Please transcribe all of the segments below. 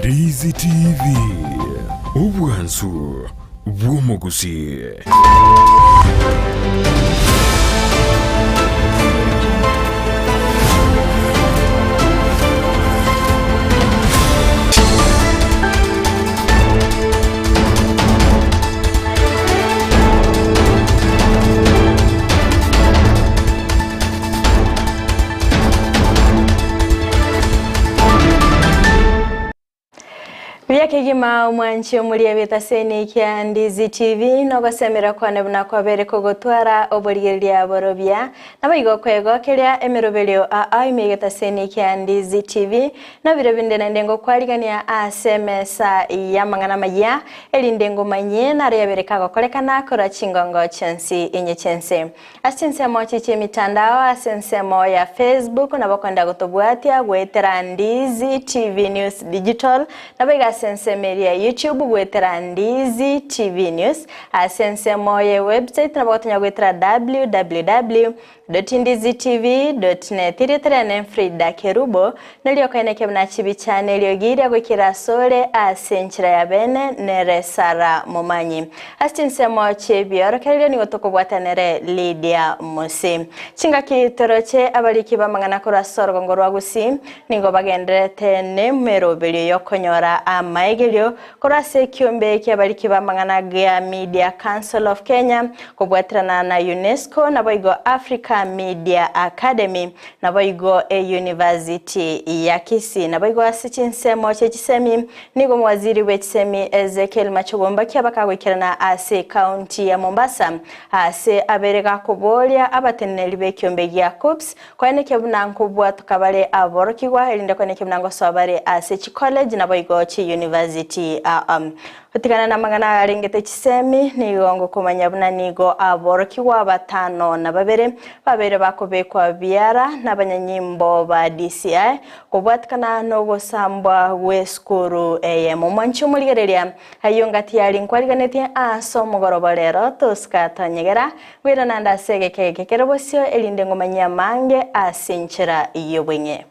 Ndizi TV, obwansu bw'omogusii. Buya kegima omwanchi omoria bw'etaseni kia Ndizi TV nogosemera kwane buna kwabere kogotwara oborigereria borobia naboigo kwegokeria emeroberio aa ime y'egetaseni kia Ndizi TV nobire binde naende ngokwarigania ase emesa y'amang'ana amayia erinde ngomanyie naro yabere kagokorekana korwa chingongo chionsi inye chi'ense. Ase chinsemo echi chi'emitandao ase ensemo ya Facebook nabo okoenda gotobwatia goetera Ndizi TV News Digital, nabo iga ase ensemo eria ya YouTube goetera Ndizi TV News, ase ensemo ye website nabo ogotonya goetera www. Ndizitv. Net. Erieta riane Frida Kerubo, Noria okoenekia buna chibicha neriogi riria goikera asore ase enchera ya bene nere Sara Momanyi. Ase chinsemo chi'ebiorokererio nigo tokobwata nere Lydia Mose. Chingaki toroche abariki b'amang'ana korwa ase orogongo rwa Gusii nigo bagendererete nemeroberio y'okonyora amaegerio korwa ase ekiombe ki'abariki b'amang'ana gia Media Council of Kenya kobwaterana na UNESCO naboigo Africa Media Academy Naboigo eyunivasiti ya Kisii. Naboigo ase chinsemo chie chisemi, nigo omowaziri bwe chisemi Ezekiel Machogu Mbaki bakagoikerana ase ekaunti ya Mombasa ase abere gakoboria abateneneri b'ekiombe gia KUCCPS koenekia buna nkobwatoka bare aborokigwa erinde koenekia buna ngosoa bare ase chicollege naboigo chiyunivasiti. Gotigana namang'ana ayarengete chisemi, nigo ngokomanya buna nigo aborokigwa batano na babere babeire bakobekwa biara nabanyanyimbo ba DCI kobwatikana nogosambwa gw'esukuru eyemo. Mwanche omorigereria ayio ngati yari nkwariganetie ase omogoroba rero tosika tonyegera ngwira nande ase egeka eke kere bosio erinde ngomanyie amange ase enchera y'obweng'e.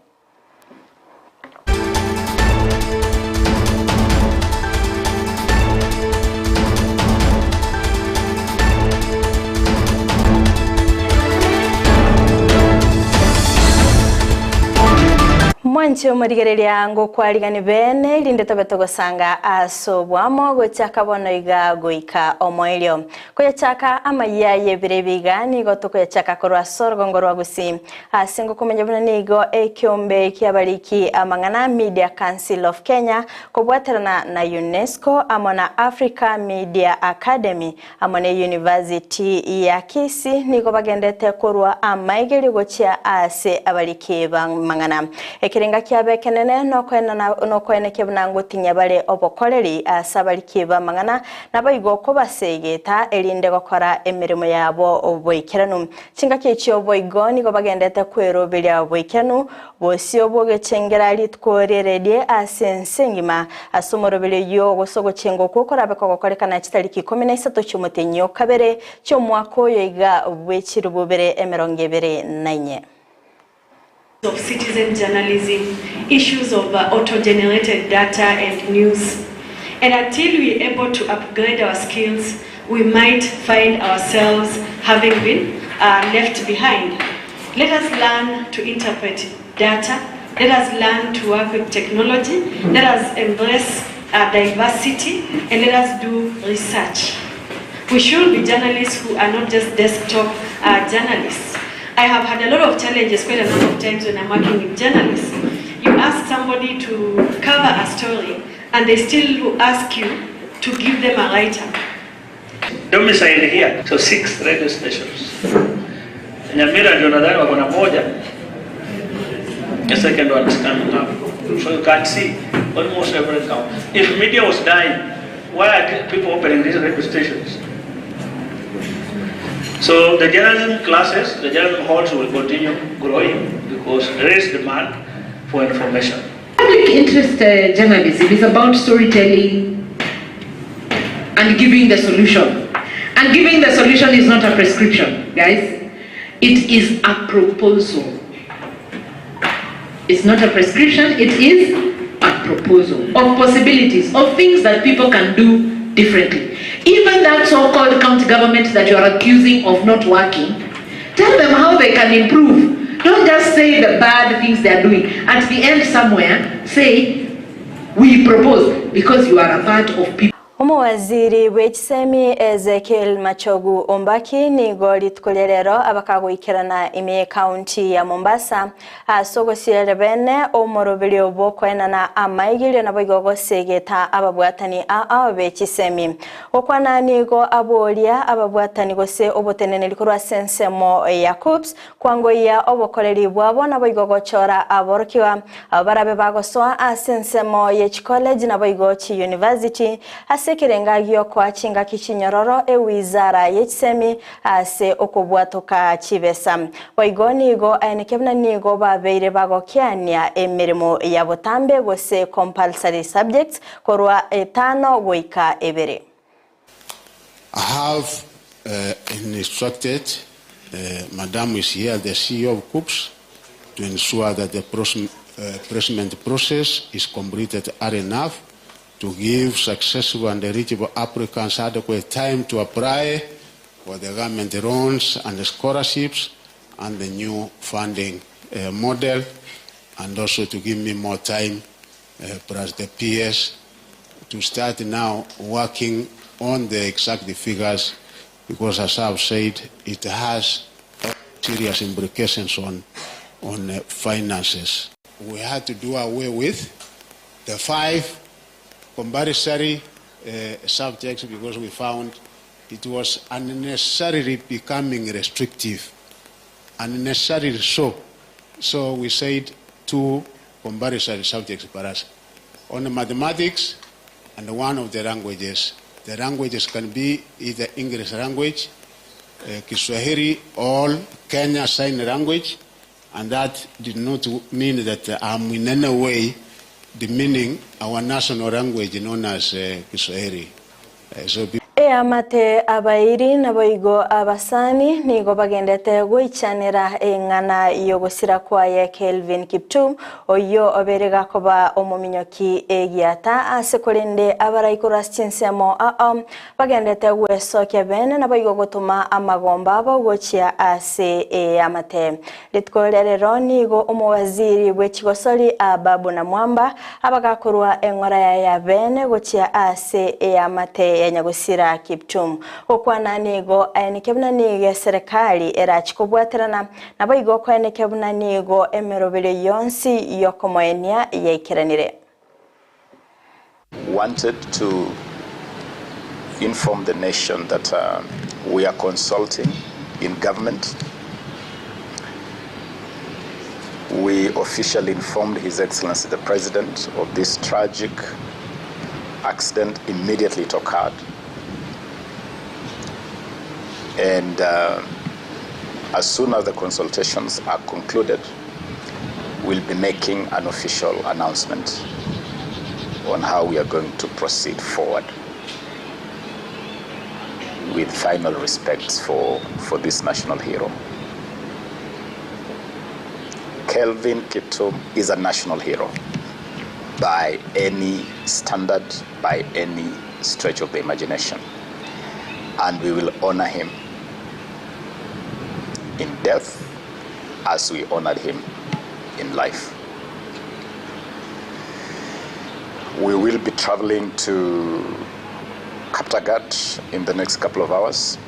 Mwanche omorigereria ngokwarigani beene, rinde tobe togosanga ase oboamo gochaka bono iga goika omoerio. Koyachaka amayia y'ebiro ebi iga nigo tokoyachaka korwa ase orogongo rwa Gusii. Ase ngokomanya buna nigo ekeombe kiabariki amang'ana Media Council of Kenya kobwaterana na UNESCO amo na Africa Media Academy amo ne University ya Kisii nigo bagendete korwa amaigerio gochia ase abariki b'amang'ana. Ekerenga kiabo ekenene nokoenekia buna ngotinyia bare obokoreri ase abariki b'amang'ana naboigo kobasegeta erinde gokora emeremo yabo boikeranu. Chingaki echio boigo nigo bagendete kweroberia oboikeranu bosio bw'ogechengera rituko ri'eredie ase ense engima. Ase omoroberio oyio gose ogochenga okwo korabe kogokorekana chitariki ikomi na isato chi'omotenyi o kabere chi'omwaka oyo iga bwe chilifu bibere emerongo ebere na inye. of citizen journalism, issues of auto-generated data and news and until we able to upgrade our skills we might find ourselves having been left behind. Let us learn to interpret data, let us learn to work with technology, let us embrace diversity and let us do research. We should be journalists who are not just desktop journalists. I have had a lot of challenges quite a number of times when I'm working with journalists. You ask somebody to cover a story and they still ask you to give them a write-up. Domicile here, so six radio stations. Nyamira ndio nadhani wako na moja. The second one is coming up. So you can see almost every county. If media was dying, why are people opening these radio stations? So the journalism classes, the journalism halls will continue growing because there is demand for information. Public interest uh, journalism is about storytelling and giving the solution. And giving the solution is not a prescription, guys. It is a proposal. It's not a prescription, it is a a proposal of possibilities of things that people can do differently. Even that so-called county government that you are accusing of not working, tell them how they can improve. Don't just say the bad things they are doing. At the end somewhere, say, we propose, because you are a part of people. Omowaziri bw'echisemi Ezekiel Machogu Ombaki nigo rituko ria rero abakagoikerana ime y'ecounty ya Mombasa ase ogosireria bene omoroberio bw'okoenana amaigerio naboigo gosegeta ababwatani ao be chisemi. Gokwana nigo aboria ababwatani gose oboteneneri korwa ase ensemo ya KUCCPS Kwangoyia obokoreri bwabo naboigo gochora aborokigwa abwo barabe bagosoa ase ensemo ye chikoleji naboigo chiyunivasiti, ase ekerenga giokoa chingaki chinyororo ewizara ye chisemi ase okobwatoka chibesa. Boigo nigo aeneke buna nigo babeire bagokeania emeremo ya botambe gose compulsory subjects korwa etano goika ebere. I have instructed Madam is here the CEO of KUCCPS to ensure that the placement process is completed early enough to give successful and eligible applicants adequate time to apply for the government loans and scholarships and the new funding model and also to give me more time plus the PS to start now working on the exact figures because as I've said it has serious implications on, on finances. We had to do away with the five compulsory subjects because we found it was unnecessarily becoming restrictive, unnecessarily so. So we said two compulsory subjects for us, on mathematics and one of the languages. The languages can be either English language, Kiswahili, or Kenya Sign Language, and that did not mean that I'm in any way demeaning our national language known as Kiswahili. So Eamate abairi naboigo abasani nigo bagendete goichanera eng'ana y'ogosira kwaye Kelvin Kiptum oyio obere gakoba omominyoki egiata ase korende abarai korwa ase chinsemo ao bagendete gwesokia bene naboigo gotoma amagomba abo gochia ase eamate. Rituko ria rero nigo omowaziri bw'echigosori Ababu Namwamba abagakorwa eng'ora yaye ya bene gochia ase eamate ya Nyagosira Kiptum. Gokwana nigo aeneke buna nigo eserekari erachi kobwaterana, naboigo koeneke buna nigo emeroberio yonsi y'okomoenia yaikeranire. Wanted to inform the nation that we are consulting in government. We officially informed His Excellency the President of this tragic accident immediately it occurred. And as soon as the consultations are concluded, we'll be making an official announcement on how we are going to proceed forward with final respects for this national hero. Kelvin Kiptum is a national hero by any standard, by any stretch of the imagination. And we will honor him in death as we honored him in life. We will be traveling to Kaptagat in the next couple of hours.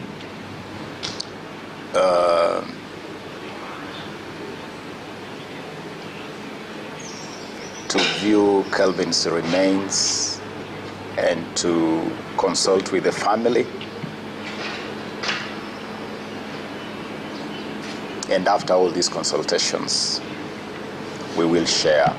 To view Kelvin's remains and to consult with the family. And after all these consultations, we will share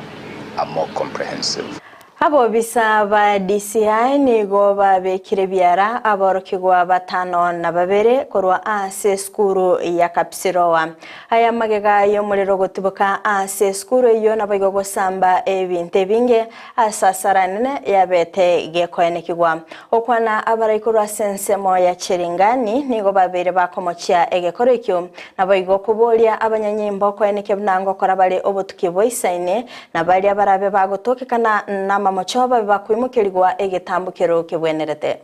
a more comprehensive. Abobisa ba DCI nigo babekire biara aborokigwa batano na babere korwa ase esukuru ya Kapsiroa. Aya magega y'omorero gotuboka ase esukuru eyio naboigo gosamba ebinto ebinge ase asara enene yabete gekoenekigwa. Gokwana abarai korwa ase ensemo ya Cheringani nigo babeire bakomochia egekoro ekio, naboigo koboria abanyanyimbo koenekia buna ngokora bare obotuki boisaine, na baria barabe bagotokekana namamocho babe bakoimokerigwa egetambokero kebwenerete.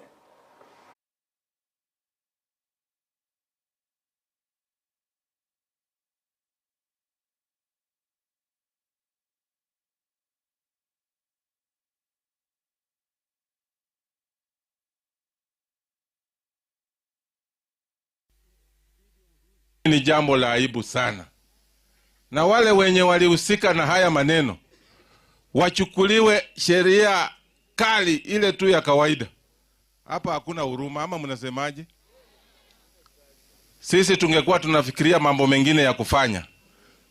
Ni jambo la aibu sana, na wale wenye walihusika na haya maneno wachukuliwe sheria kali ile tu ya kawaida. Hapa hakuna huruma, ama mnasemaje? Sisi tungekuwa tunafikiria mambo mengine ya kufanya,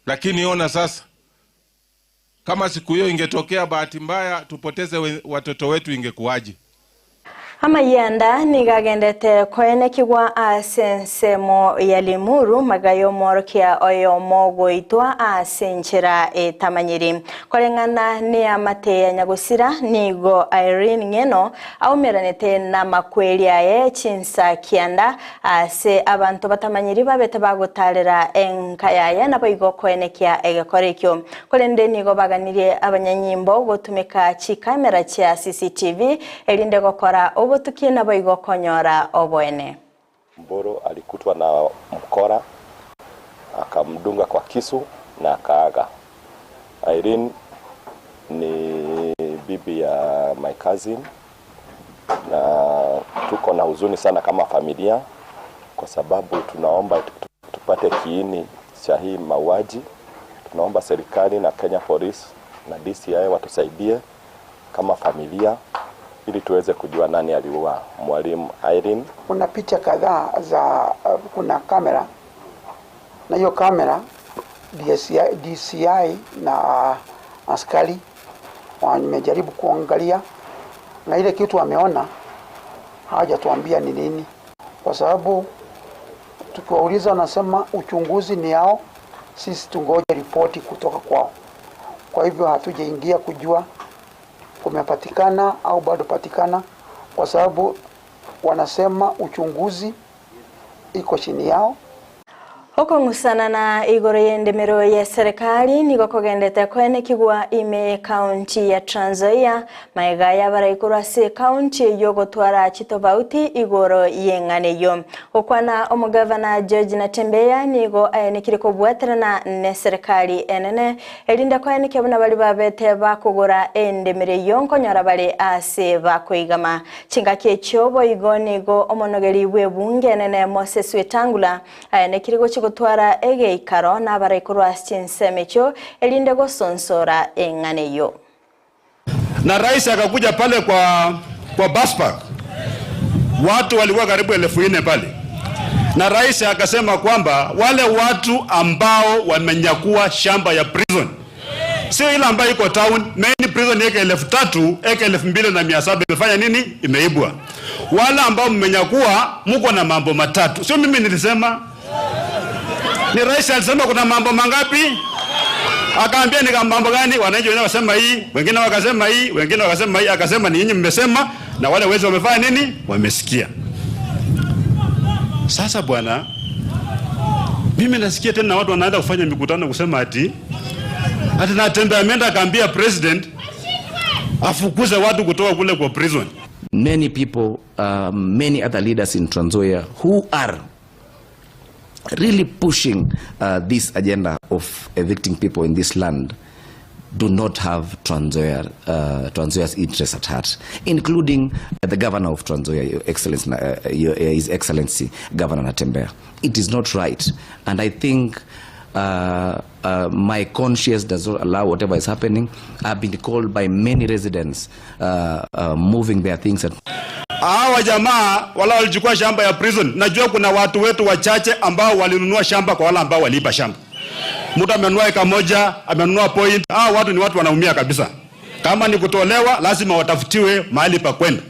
lakini ona sasa, kama siku hiyo ingetokea bahati mbaya tupoteze watoto wetu ingekuwaje? Amayanda nigo agendete koenekigwa ase ensemo ya Limuru magega y'omworokia oyomo goitwa ase enchera etamanyiri. Koreng'ana neamate ya nyagosira nigo Irene Ng'eno aumeranete namakweri aye chinsa kianda ase abanto batamanyiri babete bagotarera enka yaye naboigo koenekia egekora ekio. Korende nigo baganirie abanyanyimbo gotumeka chikamera chia CCTV erinde gokora obotuki naboigo konyora oboene. Mburu alikutwa na mkora akamdunga kwa kisu na akaaga. Irene ni bibi ya my cousin na tuko na huzuni sana kama familia kwa sababu tunaomba tupate kiini cha hii mauaji. Tunaomba serikali na Kenya Police na DCI watusaidie kama familia ili tuweze kujua nani aliua mwalimu Irene. Kuna picha kadhaa za, kuna kamera na hiyo kamera DCI na askari wamejaribu kuangalia na ile kitu wameona hawajatuambia ni nini, kwa sababu tukiwauliza wanasema uchunguzi ni yao, sisi tungoje ripoti kutoka kwao. Kwa hivyo hatujaingia kujua kumepatikana au bado patikana, kwa sababu wanasema uchunguzi iko chini yao. Okong'usana na igoro y'endemero ya serikali nigo kogendete koenekigwa ime ekaunti ya Trans Nzoia maega y'abaraikorwa ase ekaunti eyio gotwara chitofauti igoro y'eng'ana eyio. Gokwana omogavana George Natembeya nigo aenekire kobwaterana ne serikali enene erinde koenekia buna baria babete bakogora endemero eyio nkonyora bare ase bakoigama. Chingaki echio boigo nigo omonogeri bw'ebunge enene Moses Wetangula Aenekire gochia gotwara egeikaro nabarai korwa ase chinsemo echio, erinde gosonsora eng'ana eyio. Na rais akakuja pale kwa, kwa bus park, watu walikuwa karibu elfu nne pale, na rais akasema kwamba wale watu ambao wamenyakua shamba ya prison sio ile ambayo iko town main prison eka 3000 eka 2700 imefanya nini? Imeibwa. Wale ambao mmenyakua mko na mambo matatu, sio mimi nilisema, ni rais alisema. Kuna mambo mangapi? Akaambia ni mambo gani? Wananchi wenyewe wakasema hii, wengine wakasema hii, wengine wakasema hii, akasema ni nyinyi mmesema, na wale wezi wamefanya nini? Wamesikia. Sasa bwana, mimi nasikia tena watu wanaanza kufanya mikutano kusema ati ati Natembeya ameenda akaambia president afukuze watu kutoka kule kwa prison. Many people, many other leaders in Trans Nzoia who are really pushing this agenda of evicting people in this land do not have Trans Nzoia, Trans Nzoia's interests at heart, including the governor of Trans Nzoia, Your Excellency, His Excellency Governor Natembeya. It is not right, and I think my conscience does not allow whatever is happening. I've been called by many residents moving their things. At Hawa jamaa wala walichukua shamba ya prison. Najua kuna watu wetu wachache ambao walinunua shamba kwa wale ambao waliiba shamba. Mtu amenunua eka moja, amenunua point. Hawa watu ni watu wanaumia kabisa. Kama ni kutolewa, lazima watafutiwe mahali pa kwenda.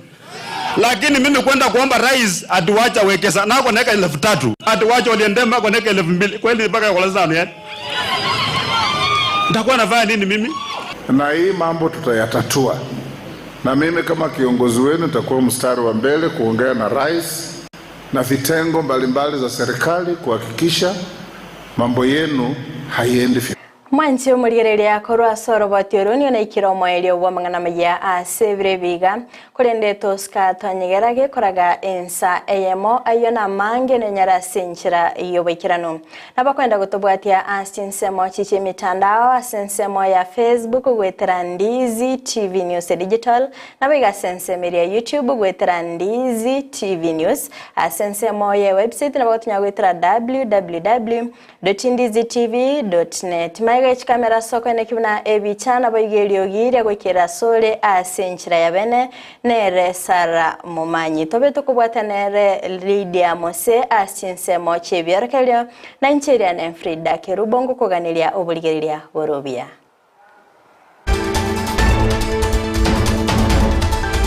Lakini mimi kwenda kuomba rais ati wacha Wekesa nako naeka 3,000 ati wacha Oliendema ako naeka 2,000 kweli mpaka kwa sana yani. Nitakuwa nafanya nini mimi? Na hii mambo tutayatatua, na mimi kama kiongozi wenu nitakuwa mstari wa mbele kuongea na rais na vitengo mbalimbali za serikali kuhakikisha mambo yenu haiendi. Mwanche omorigereria korwa ase oroboti oro nigo naikire omoerio bw'amang'ana amaya ase ebiro ebiga korende tosika twanyegera gekoraga ensa eyemo ayio namange nenyara ase enchera y'oboikeranu. Nabakwenda gotobwatia ase chinsemo chiche emitandao ase ensemo ya Facebook goetera Ndizi TV News Digital naboigo ase ensemo eria ya YouTube goetera Ndizi TV News ase ensemo ye website nabo gotonya goetera www. Dotindizitv.net Magega ye chikamera ase okoeneki buna ebicha naboigo eriogi ria goikerera asore ase enchera ya bene nere Sarah Momanyi. Tobe tokobwata nere Lydia Mose ase chinsemo chi'ebiorokererio na inche Iriane Frida Kerubo ngokoganeria oborigereria bore obuya.